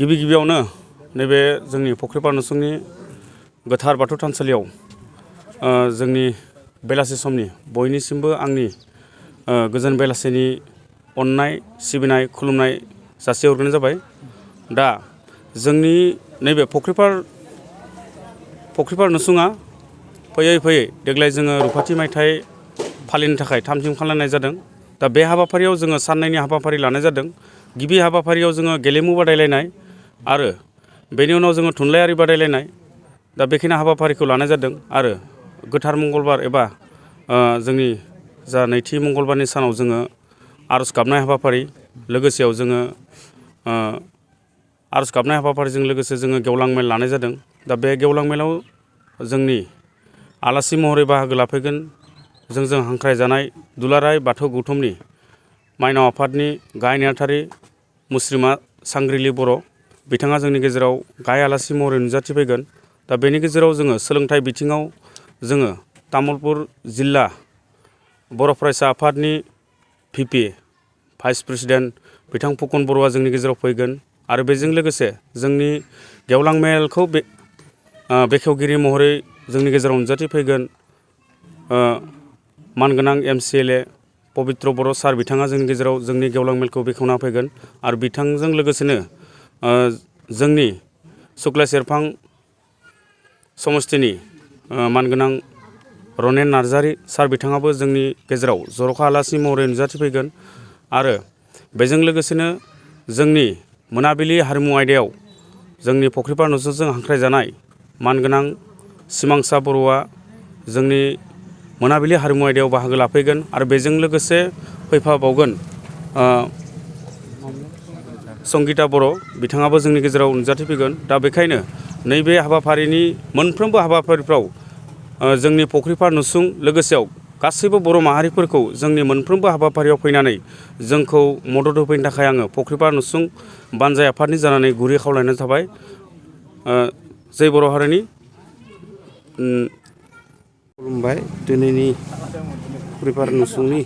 गिबियावनो नैबे जोंनि फुख्रिपार नसुंनि गोथार बाथौ थानसालियाव जोंनि बेलासि समनि बयनिसिमबो आंनि गोजोन बेलासिनि अननाय सिबिनाय खुलुमनाय जासिहरग्रोनाय जाबाय। दा जोंनि नैबे फुख्रिपार नसुङा फैयै देग्लाय जोङो रुफाथि मायथाइ फालिनो थाखाय थाम-थिम खालामनाय जादों। दा बे हाबाफारियाव जोङो साननैनि हाबाफारि लानाय जादों। गिबि हाबाफारियाव जोङो गेलेमु बादायलायनाय आरो बेनि उनाव जोङो थुनलाइयारि बादायलायनाय दा बेखिनि हाबाफारिखौ लानाय जादों। आरो गोथार मंगलबार एबा जोंनि जा नैथि मंगलबारनि सानाव जोङो आरज गाबनाय हाबाफारि लोगोसेयाव जोङो आरज गाबनाय हाबाफारिजों लोगोसे जोङो गेवलां मेल लानाय जादों। दा बे गेवलां मेलाव जोंनि आलासि महरै बाहागो लाफैगोन जोंजों हांख्रायजानाय दुलाराय बाथौ गौथुमनि माइनाव आफादनि गाहाय नेहाथारि मुस्रिमा सांग्रिलि बर' बिथाङा जोंनि गेजेराव गाहाय आलासि महरै नुजाथिफैगोन। दा बेनि गेजेराव जोङो सोलोंथाइ बिथिङाव जोङो तामुलपुर जिल्ला बर' फरायसा आफादनि VP भाइस प्रेसिडेन्ट बिथां फुकन बर'आ जोंनि गेजेराव फैगोन। आरो बेजों लोगोसे जोंनि गेवलां मेलखौ बेखेवगिरि महरै जोंनि गेजेराव नुजाथिफैगोन मानगोनां MCLA पबित्र बर' सार बिथाङा जोंनि गेजेराव जोंनि गेवलां मेलखौ बेखेवना फैगोन। आरो बिथांजों लोगोसेनो जोंनि सुक्लाय सेरफां समस्तिनि मानगोनां रनेन नार्जारि सार बिथाङाबो जोंनि गेजेराव जर'खा आलासि महरै नुजाथिफैगोन। आरो बेजों लोगोसेनो जोंनि मोनाबिलि हारिमु आयदायाव जोंनि फुख्रिपार नसुंजों हांख्रायजानाय मानगोनां सिमांसा बर'आ जोंनि मोनाबिलि हारिमु आयदायाव बाहागो लाफैगोन। आरो बेजों लोगोसे फैफाबावगोन संगिता बर' बिथाङाबो जोंनि गेजेराव नुजाथिफैगोन। दा बेखायनो नैबे हाबाफारिनि मोनफ्रोमबो हाबाफारिफ्राव जोंनि फुख्रिपार नसुं लोगोसेयाव गासैबो बर' माहारिफोरखौ जोंनि मोनफ्रोमबो हाबाफारियाव फैनानै जोंखौ मदद होफैनो थाखाय आङो फुख्रिपार नसुं बानजाय आफादनि जानानै गुरै खावलायनाय थाबाय। जै बर' हारिनि खुलुमबाय। दिनैनि फुख्रिपार नसुंनि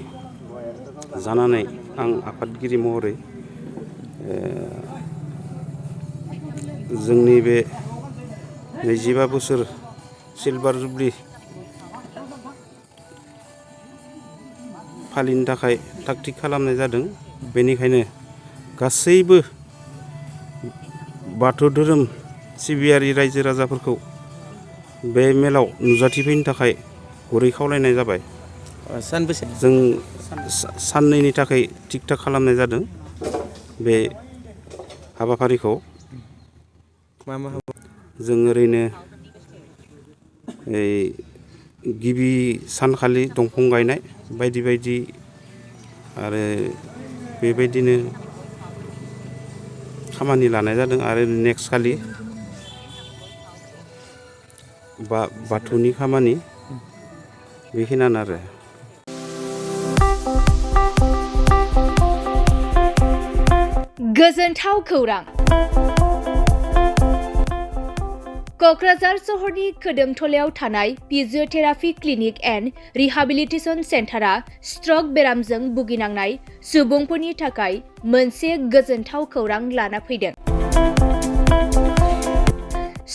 जानानै आं आफादगिरि महरै जोंनि बे 25 बोसोर सिलभार जुबलि फालिनो थाखाय थाग-थिग खालामनाय जादों। बेनिखायनो गासैबो बाथौ धोरोम सिबियारि रायजो राजाफोरखौ बे मेलाव नुजाथिफैनो थाखाय गुरै खावलायनाय जाबाय। सानबेसे जों साननैनि थाखाय थिग-थाक खालामनाय जादों बे हाबाफारिखौ। मा जों ओरैनो गिबि सानखालि दंफां गायनाय बायदि बायदि आरो बेबायदिनो खामानि लानाय जादों। आरो नेक्स्ट खालि बाथौनि खामानि बेखिनियानो आरो। गोजोनथाव खौरां। क'क्राझार सहरनि खोदोमथलायाव थानाय physiotherapy clinic and rehabilitation सेन्टारा struck बेरामजों भुगिनांनाय सुबुंफोरनि थाखाय मोनसे गोजोनथाव खौरां लाना फैदों।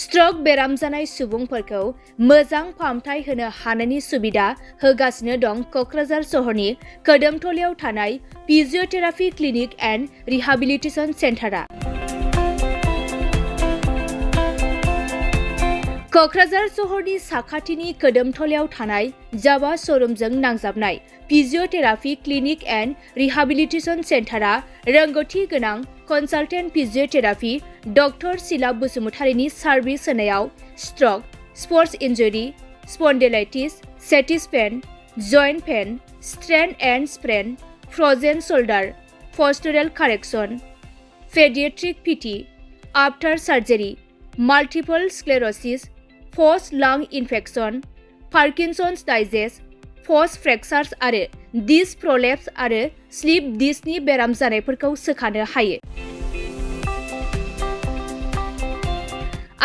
स्ट्रक बेराम जानाय सुबुंफोरखौ मोजां फाहामथाय होनो हानायनि सुबिदा होगासिनो दं क'क्राझार सहरनि खोदोमथलायाव थानाय फिजिय'थेरापि क्लिनिक एन्ड रिहाबिलिटेसन सेन्टारा। क'क्राझार सहरनि साखाथिनि खोदोमथलायाव थानाय जावा श'रुमजों नांजाबनाय फिजिय'थेरापि क्लिनिक एन्ड रिहाबिलिटेसन सेन्टारा रोंगौथि गोनां कनसालटेन्ट फिजिय'थेरापि डक्टर शीला बसुमतारीनि सार्भिस होनायाव stroke, sports injury, spondylitis, sciatica pain, joint pain, strain and sprain, frozen shoulder, postural correction, paediatric PT, after surgery, multiple sclerosis, post lung infection, Parkinson's disease, post fractures आरो disc प्रलेप्स आरो slip डिस्कनि बेराम जानायफोरखौ सोखानो हायो।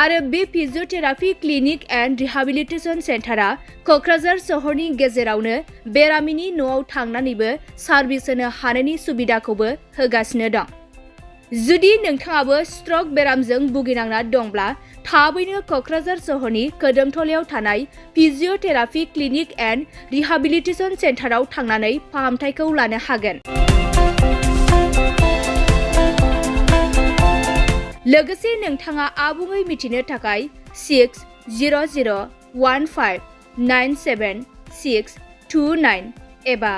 आरो बे physiotherapy clinic and rehabilitation सेन्टारा क'क्राझार सहरनि गेजेरावनो बेरामिनि न'आव थांनानैबो सार्भिस होनो हानायनि सुबिदाखौबो होगासिनो दं। जुदि नोंथाङाबो स्ट्रक बेरामजों भुगिनांना दंब्ला थाबैनो क'क्राझार सोहोरनि खोदोमथलायाव थानाय फिजिय'थेरापि क्लिनिक एन्ड रिहाबिलिटेसन सेन्टाराव थांनानै फाहामथायखौ लानो हागोन। लोगोसे नोंथाङा आबुङै मिथिनो थाखाय 6000159769 एबा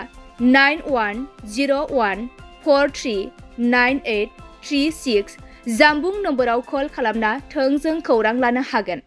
9101439836 जामबुं नम्बराव कल खालामना थोंजों खौरां लानो हागोन।